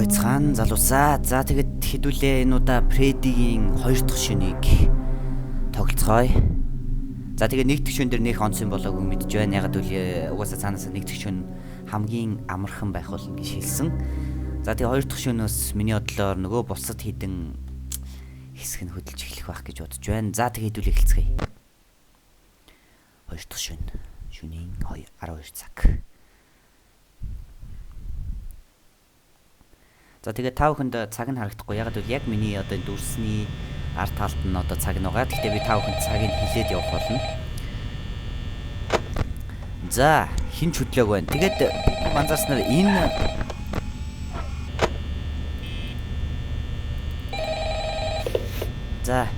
Байцгаана залуусаа. За тэгээд хэдүүлээ энэ удаа Фредигийн 2 дахь шөнийг тоглолцгоё. За тэгээд нэг дэх шөн дээр нэх онцсон болоогүй мэдж байна. Яг гэвэл угаасаа цаанаас нэг дэх шөн хамгийн амархан байх болно гэж хэлсэн. За тэгээд 2 дахь шөнөөс миний бодлоор нөгөө бусад хідэн хэсэг нь хөдөлж эхлэх байх гэж бодож байна. За тэгээд хэдүүлээ эхэлцгээе. 2 дахь шөн. Шөнийн 12 цаг. За тэгээд та бүхэнд цаг нь харагдахгүй. Яг гэвэл яг миний одоо дүрсний ард талд нь одоо цаг нь байгаа. Гэхдээ би та бүхэнд цагийг хэлээд явах болно. За, хин ч хөдлөөг байна. Тэгээд манзаарснаар энэ за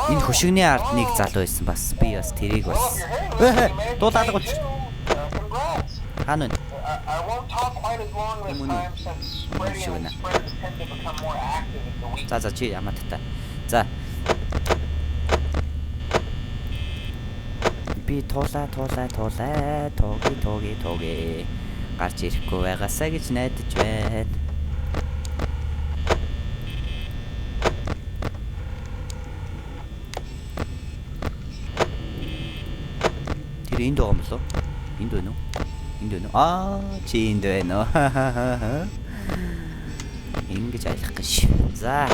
энэ хөшигний ард нэг залуу байсан бас. Би бас тэрийг бас. Дуулаалга болчих. Хаана вэ? За за чи ямаа тата. За. Би туулаа тууги тууги гарч ирэхгүй байгаасаа гэж найдаж байна. Тэр энд байгаа юм болов уу? Энд байна уу? Энд байна уу? Аа, чи энд байна уу? Ингэж аялах гэж. За.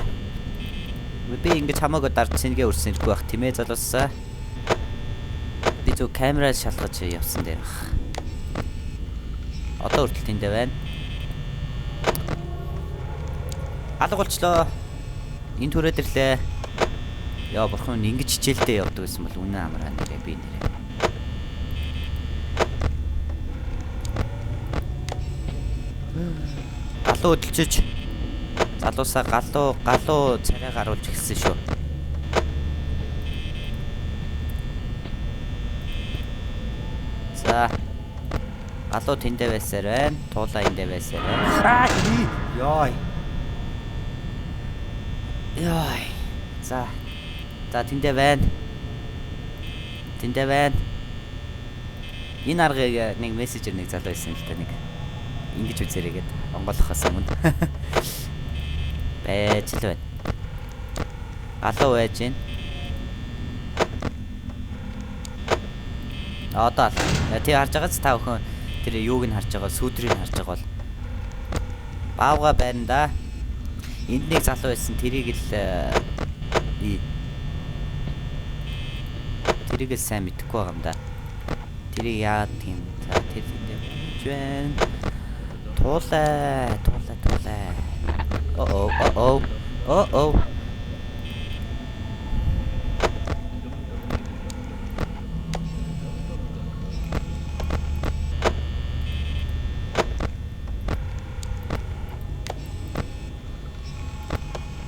Би ингэж хамаагүй дарж сэнгээ өрсөн ирэхгүй байх тийм ээ залуусаа. Би зөв камераа шалгаж явсан дээр бах. Одоо хүртэл тэндээ байна. Алга болчлоо. Энд түрээд ирлээ. Яа бурхан ингэж хичээлдээ явдаг гэсэн бол үнэн амраа нэрээ би нэрээ. Галуу хөдөлжиж залуусаа галуу царай гаруулж эхэлсэн шүү. За. Галуу тэндээ байсаар байна. Туулаа эндээ байсаар байна. Йой. Йой. За. За тэндээ байна. Тэндээ байна. Энэ аргыг нэг мессежээр нэг залуу байсан л да нэг. Ингэж үзээрэй гэд онгойлгохоос өмнө. Байж л байна. Галуу байж гин. Одоо л. Тий харж байгаас та бүхэн тэр юуг нь харж байгаа, сүүдрийг нь харж байгаа бол баавга байна да. Энд нэг залуу байсан, тэрийг л тэрийг л сайн мэдэхгүй байгаа юм да. Тэрийг яад юм. За тэр тэндээ байж байна. Туулаа. Оо.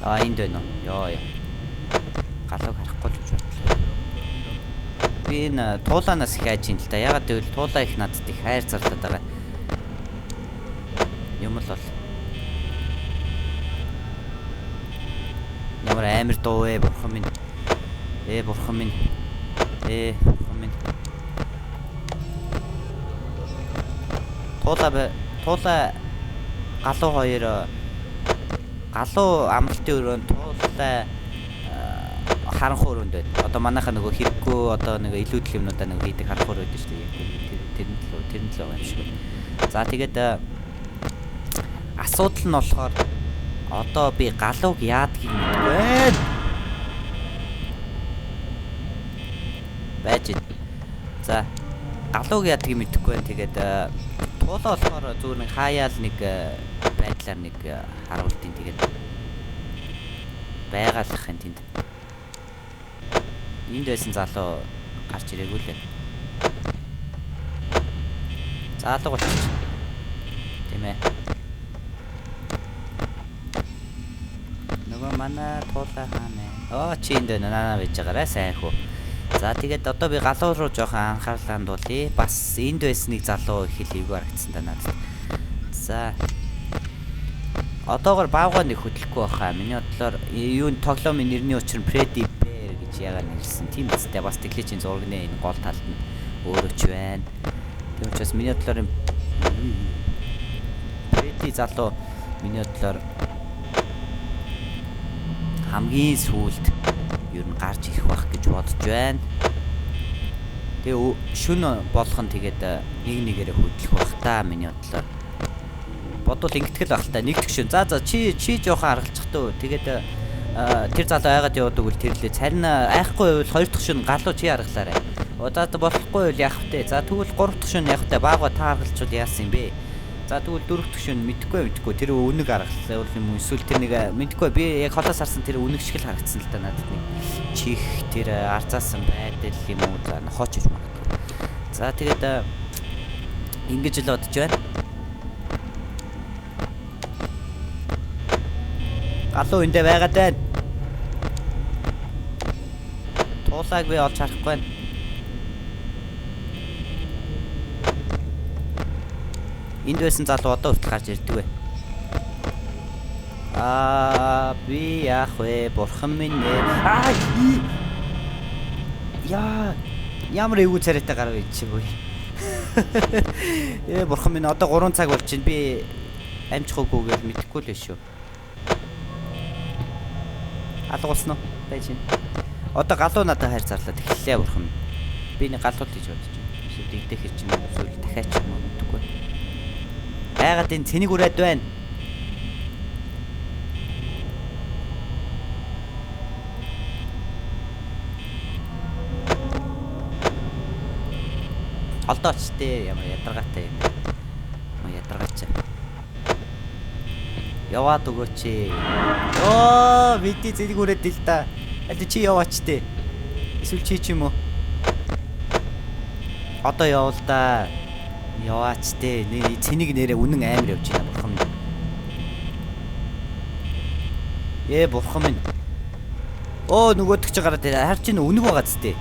Аа энд байна уу? Йоо. Галууг харахгүй л гэж бодлоо. Би энэ туулаанаас их айж юм л да. Ягаад гэвэл туулаа их надад их хайр зарлаад байгаа. Юм л бол. Ямар амар дуу вэ бурхан минь. Бурхан минь. Бурхан минь. Туулаа галуу хоёр галуу амралтын өрөөнд туулаа харанхуй өрөөнд байна. Одоо манайхаа нөгөө хэрэггүй одоо нөгөө илүүдэл юмнуудаа нөгөө хийдэг харанхуй өрөө байдаг шүү дээ. Тэр нь л байгаа юм шиг байна. За тэгээд асуудал нь болохоор одоо би галууг яадгийг мэдгүй байна. Байж. За галууг яадгийг мэдэхгүй байна. Тэгээд туулаа болохоор зүгээр нэг хаяал нэг байдлаар нэг харуултын тэгээд байгаалах юм тэнд. Энд байсан залуу гарч ирээгүй лээ. Залуу болчих. Тийм ээ. Нөгөө манай туулаа хаана вэ? Оо чи энд байна. Нанаа байж байгаарай сайн хүү. За тэгээд одоо би галуу руу жоохон анхаарлаа хандуулъя. Бас энд байсан нэг залуу их л эвгүй харагдсан да надад. За. Одоогор баавгай нэг хөдлөхгүй байхаа. Миний бодлоор юун тоглоомын нэрний учир нь Freddy Bear гэж яагаад нэрлсэн. Тийм үстэй бас тэглээчийн зурагны энэ гол талд нь өөрөө ч байна. Тийм учраас миний бодлоор Freddy залуу Миний бодлоор хамгийн сүүлд ер нь гарч ирэх байх гэж бодож байна. Тэгээ шөнө болгон тэгээд нэг нэгээрээ хөдлөх байх та миний бодлоор. Бодвол ингэтгэл байх л та. Нэг дэх шөнө. За за чи жоохон аргалчих төө. Тэгээд тэр залуу айгаад явуудаг бол тэр лээ. Царин айхгүй байвал хоёр дахь шөнө галуу чи аргалаарай. За болохгүй байвал яах вэ? За тэгвэл гурав дахь шөнө яах вэ? Баага та аргалчвал яасан юм бэ? За тэгвэл дөрөв дэх шөнө мэдхгүй тэр үнэг аргалсан юм уу? Эсвэл тэр нэг мэдхгүй би яг холоос харсан тэр үнэг шиг л харагдсан л та надад нэг чих тэр арзаасан байдал юм уу? За нохооч гэж магадгүй. За тэгээд ингэж л бодож байна. Галуу эндээ байгаад байна. Туулайг би олж харахгүй байна. Энд байсан залуу одоо хүртэл гарч ирдэг вэ? Аа би яах вэ? Бурхан минь ээ. Аа яа ямар эвгүй царайтай гарав чи бүү. Ээ бурхан минь одоо 3 цаг болж байна. Би амжих үгүй гэж мэдэхгүй л шүү. Алга болсон уу? Байж байна. Одоо галуу надад хайр зарлаад эхэллээ бурхан минь. Би нэг галуу л гэж бодож байна. Эсвэл дэгдэх хэрч юм уу? Эсвэл дахиад ч юм уу мэдэхгүй. Байгаад энэ цэник үрээд байна. Олдооч тээ ямар ядаргаатай юм. Ядаргаач. Яваад өгөөч. Оо бидний цэник үрээд ил та. Аль чи яваач тээ. Эсвэл чи ч юм уу? Одоо явуул да. Яваач тээ. Цэник нэрээ үнэн амар явж байна бурхан минь. Ээ бурхан минь. Оо нөгөөдөг чи гараад ирээ. Хар чинь үнэг байгаа зү тээ.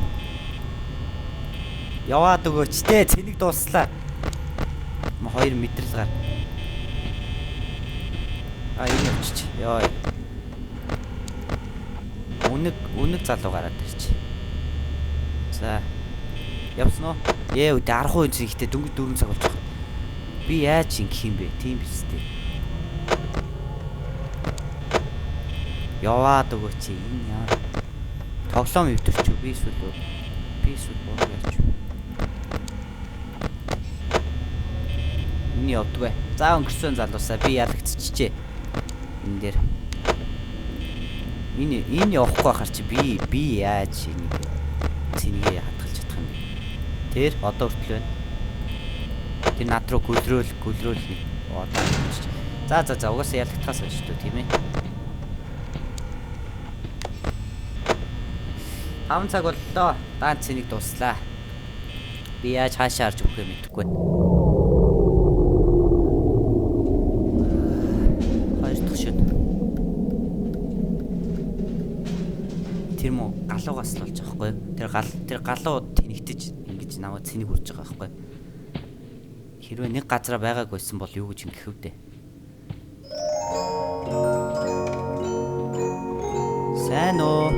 Яваад өгөөч тээ. Цэник дууслаа. Хоёр мэдрэл гар. А энэ явчих. Йой. Үнэг залуу гараад ирчих. За. Явсан уу? Ээ үдэ 10% зэгтээ дөнгөж 4 цаг болж байгаа. Би яаж ингэх юм бэ? Тийм биз дээ. Яваад өгөөч. Энэ яа. Тоглоом өвдөрч үү? Би эсвэл буруу яач вэ? Энэ явдгүй. За өнгөрсөн залуусаа би ялагдчихжээ. Энэ дээр. Энэ явахгүй байхаар чи би яаж энийг цэнгээ хадгалж чадах юм бэ? Тэр одоо хүртэл байна. Тэр над руу гөлрөөл нэг одоо авчиж. За за за угаасаа ялагдахаас байж шүү тийм ээ. 5 цаг боллоо. Даан цэнийг дууслаа. Би яаж хаашаа харж өгөхөө мэдэхгүй байна. Хоёр дахь шөнө. Тэр мө галуугаас л болж байгаа байхгүй юу? Тэр галуу тэнэгтэж ингэж намайг цэник үрж байгаа байхгүй юу? Хэрвээ нэг газараа байгаагүй байсан бол юу гэж ингэх вэ? Сайн уу?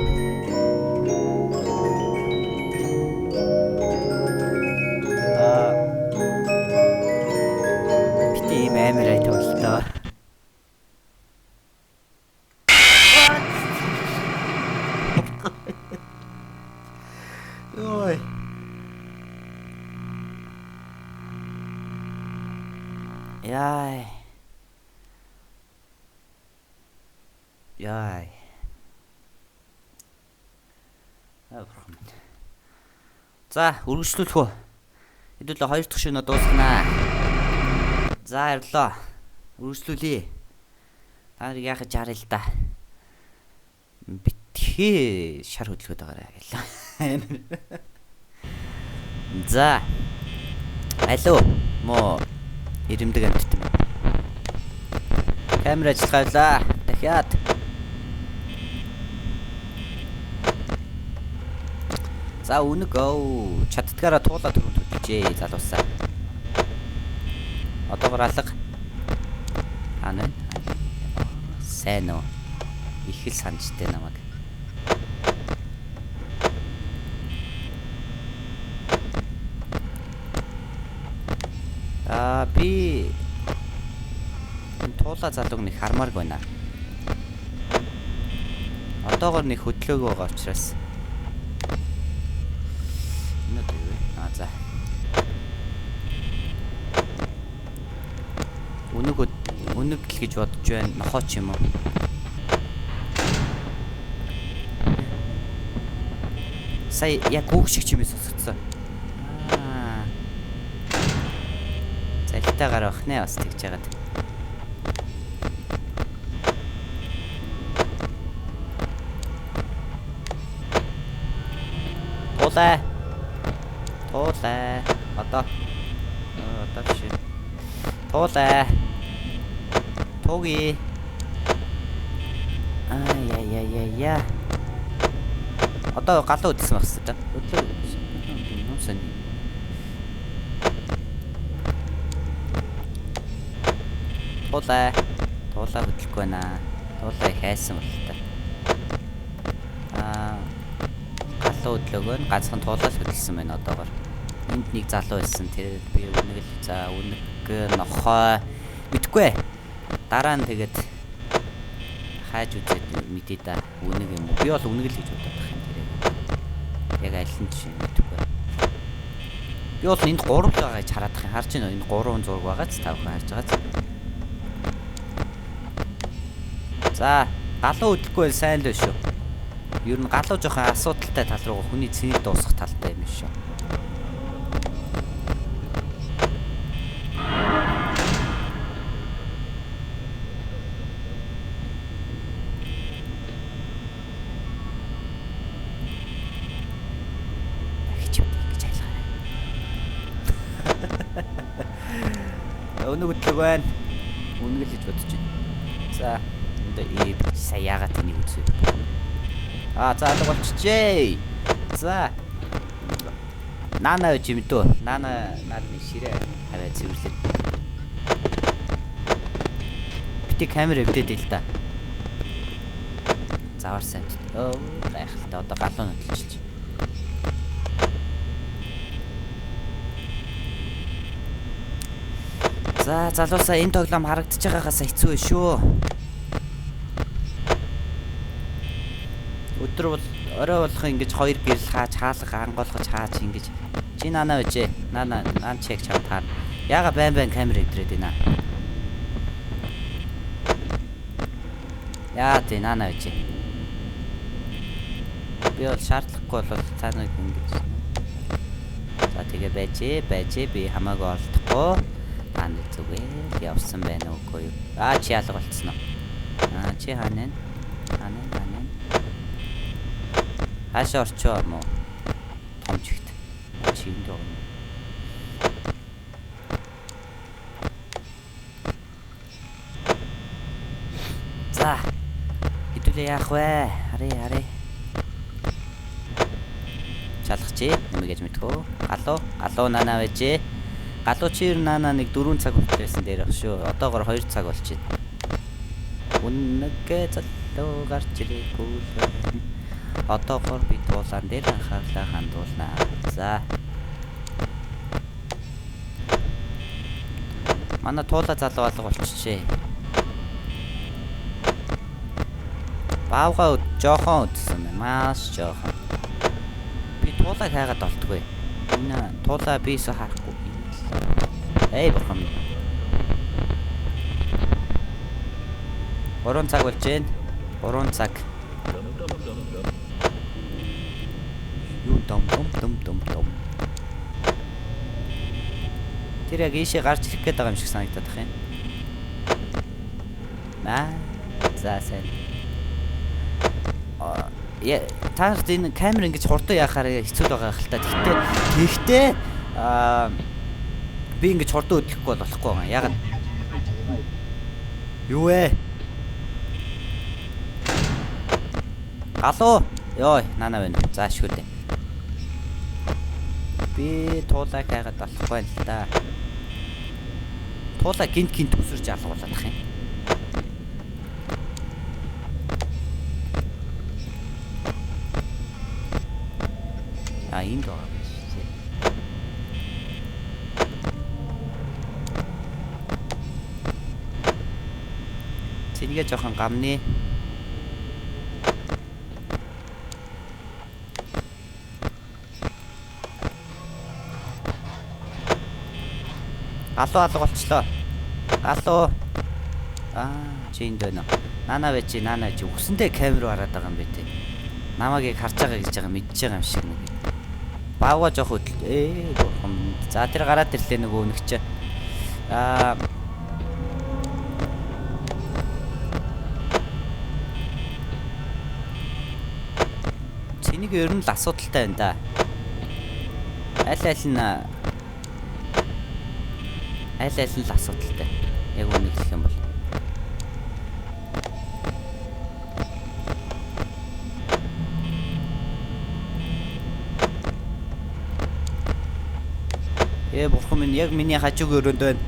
Бити ийм амар ай тоглолтоо. Ой. Яй. Яй. За, үргэлжлүүлэх үү? Хэдүүлээ хоёр дахь шөнө дуусгана. За, баярлалаа. Үргэлжлүүлье. Та нарыг яхаж харъя л да. Битгий шар хөдөлгөөд байгаарай гэлээ. За. Алло. Мо ирэмдэг амьтд юм. Камер ажиллагаалаа. Дахиад. За үнэг өө чаддгаараа туулаа түрүүнд хөдлөжээ залуусаа. Одоогор алга. Хаана вэ? Сайн уу? Их л санджтай намайг. Аа би Туулаа залууг нэг хармаарг байна. Одоогор нэг хөдлөөгүй байгаа учраас. Энэ одоо юу вэ? Аа за. Үнэг л гэж бодож байна. Нохоо ч юм уу? Сая яг гүүх шиг чимээ сонсогдсон. Аа. Залтай гар бах нэ бас тэгж яагаад. Туулаа. Туулаа. Одоо. Одоо биш. Туулаа. Туги. Аа я я я я. Одоо галуу хөдөлсөн байх хэрэгтэй. Хөдлөө. Юм сони. Туулаа. Туулаа хөдлөхгүй байна. Туулаа их айсан бол та. Аа галуу хөдлөөгөө нь ганцхан туулаа л хөдөлсөн байна одоогор. Энд нэг залуу байсан. Тэр би үнэг л за үнэг нохой мэдгүй. Дараа нь тэгээд хайж үзээд мэдээ да. Үнэг юм уу? Би бол үнэг л гэж бодоод байх юм тэрийг. Яг аль нь ч мэдэхгүй. Би бол энд 3 байгаа гэж хараад байх юм. Харж байна уу? Энэ 3 зураг байгаа ч та бүхэн харж байгаа ч. За, галуу хөдлөхгүй байл сайн л байна шүү. Ер нь галуу жоохон асуудалтай тал руу хүний цэнийг дуусгах талтай юм шүү. Өнөг хөдлөг байна. Үнэг л гэж бодож байна. За, энд сая яагаад тэнийг үзье. Аа, за алга болчихжээ. За. Наана гэж юм дөө. Наана наад нэг ширээ аваа цэвэрлээ. Бити камер эвдээд ил та. Завар сайн. Өө, гайхалтай. Одоо галуу хөдөлчихлээ. За, залуусаа энэ тоглоом харагдаж байгаагаас хэцүү шүү. Өдөр бол орой болох ингэж хоёр гэрэл хааж хаалга анголгож хааж ингэж чи наана үжээ. Наана наан чек чам таа. Яга байн байн камер эвдрээд байна. Яа тий наана үжээ. Би бол шаардлагагүй бол та нэг ингэж. За тэгээ байж би хамаагүй оролдохгүй. Та нэг зүгээр явсан байна уугүй юу? Аа чи алга болцсон уу? Аа чи хаана вэ? Хаана хаана? Хаашаа орчоо юм уу? Том чигт. Чи энд байгаа юм. За. Хэдүүлээ яах вэ? Харъя. Чалгачээ. Юм гэж мэдхүү. Галуу наана байжээ. Галуу чи ер наана нэг 4 цаг хүртэл байсан дээр ах шүү. Одоогор 2 цаг болчихъя. Үнэгээ залуу гарч ирээгүй л. Одоогор би туулаан дээр анхаарлаа хандуулнаа. За. Манай туулаа залуу алга болчихжээ. Баавга жоохон үдсэн байна. Маш жоохон. Би туулааг хайгаад олдгүй. Энэ туулаа бийсээ харахгүй. Эй бурхан минь. 3 цаг болж байна. 3 цаг. Юу дом дом дом дом дом. Тэр яг ийшээ гарч ирэх гээд байгаа юм шиг санагдаад байх юм. Аа за сайн. Аа я та нарт энэ камер ингэж хурдан яхаар хэцүү байгаа хэл та. Тэгтээ аа би ингэж хурдан хөдлөхгүй бол болохгүй байгаа. Яагаад? Юу вэ? Галуу. Йой, наана байна. За шүү дээ. Би туулаа хайгаад болохгүй л да. Туулаа гинт гинт өсөрч алгуулаад ах юм. А энд байгаа юм шиг. Цэнгээ жоохон гамны. Галуу алга болчлоо. Галуу. Аа, чи энд байна. Нана байж, нана чи үсэндээ камер хараад байгаа юм бэ те. Намайг яг харж байгаа гэж байгаа мэдж байгаа юм шиг нэг. Баавга жоох хөдөл. Бурхан. За тэр гараад ирлээ нөгөө өнөгч. Аа Цэнийг ер нь л асуудалтай байна да. Аль аль нь л асуудалтай. Яг үнийг хэлэх юм бол. Бурхан минь яг миний хажууг өрөөнд байна.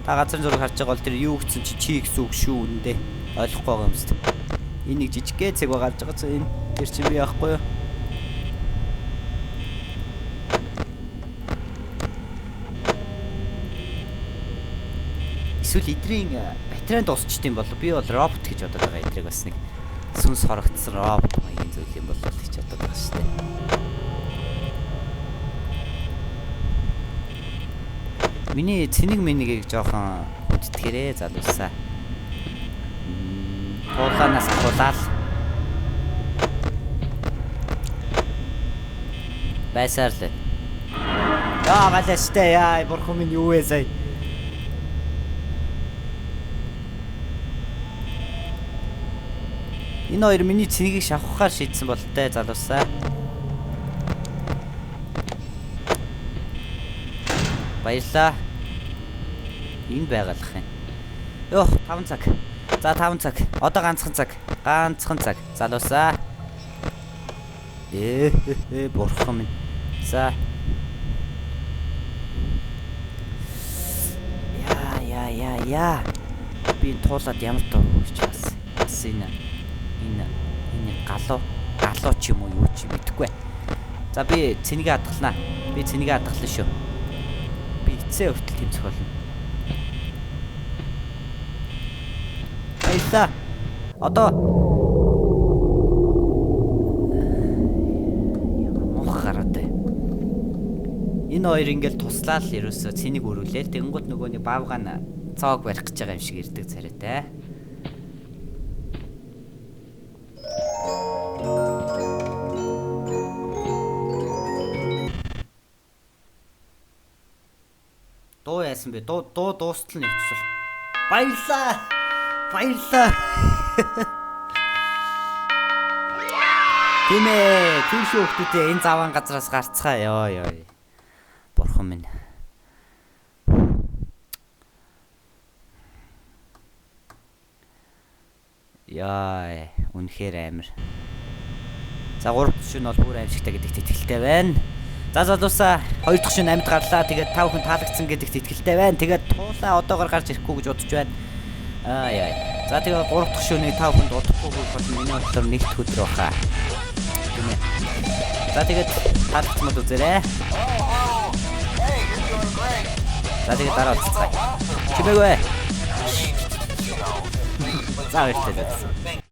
Та газрын зураг харж байгаа бол тэр юу гэсэн чи чи гэсэн үг шүү үндэ. Ойлгохгүй байгаа юм зү. Энэ нэг жижиггээ цэг гарч байгаа чинь энэ тэр чинь би яахгүй юу? Эсвэл эдрийн батарейн дуусчт юм болов. Би бол робот гэж бодоод байгаа эдрийг бас нэг сүнс хорогдсон робот маягийн зүйл юм болов гэж бодоод байгаа шүү дээ. Миний цэник минигийг жоохон хүндэтгэрээ залуусаа. Туулаанаас тулаал. Байсаар л. Яа галаштай яа бурхан минь юу вэ сая. Энэ хоёр миний цэнийг шавхахаар шийдсэн болтой залуусаа. Баярлаа. Энд байгалах юм. Йох 5 цаг. За 5 цаг. Одоо ганцхан цаг. Ганцхан цаг. Залуусаа. Бурхан минь. За. Яа. Би туулаад ямар дург гэж бас. Бас энэ галуу ч юм уу юу ч мэдэхгүй. За би цэнгээ хадгалнаа. Би цэнгээ хадгална шүү. Би эцсээ хүртэл тэмцэх болно. Баярлалаа. Одоо ямар муухай гараад бай. Энэ хоёр ингээл туслаал ерөөсөө цэнийг өрүүлээл тэгэнгүүт нөгөө нэг баавгай нь цоог барих гэж байгаа юм шиг ирдэг царайтай. Дуу яасан бэ? Дуу дуустал нь явчихсан. Баярлалаа. Баярлалаа. Тийм ээ, тийм шүү хүмүүстээ энэ заваан газраас гарцгаа ёо ёо. Бурхан минь. Яа, үнэхээр амар. За 3 дахь шөнө бол бүр аимшигтай гэдэгт итгэлтэй байна. За залуусаа 2 дахь шөнө амьд гарлаа. Тэгээд та бүхэн таалагдсан гэдэгт итгэлтэй байна. Тэгээд туулаа одоогор гарч ирэхгүй гэж бодож байна. Аа яа. За тэгээд 3 дахь шөнийг та бүхэнд удахгүй хүрэх бол миний бодлоор нэгд өдөр баха. Тийм ээ. За тэгээд таалагдсан бол үзээрэй. За тэгээд дараа уулзцгаая. Чимээгүй. За баярлалаа.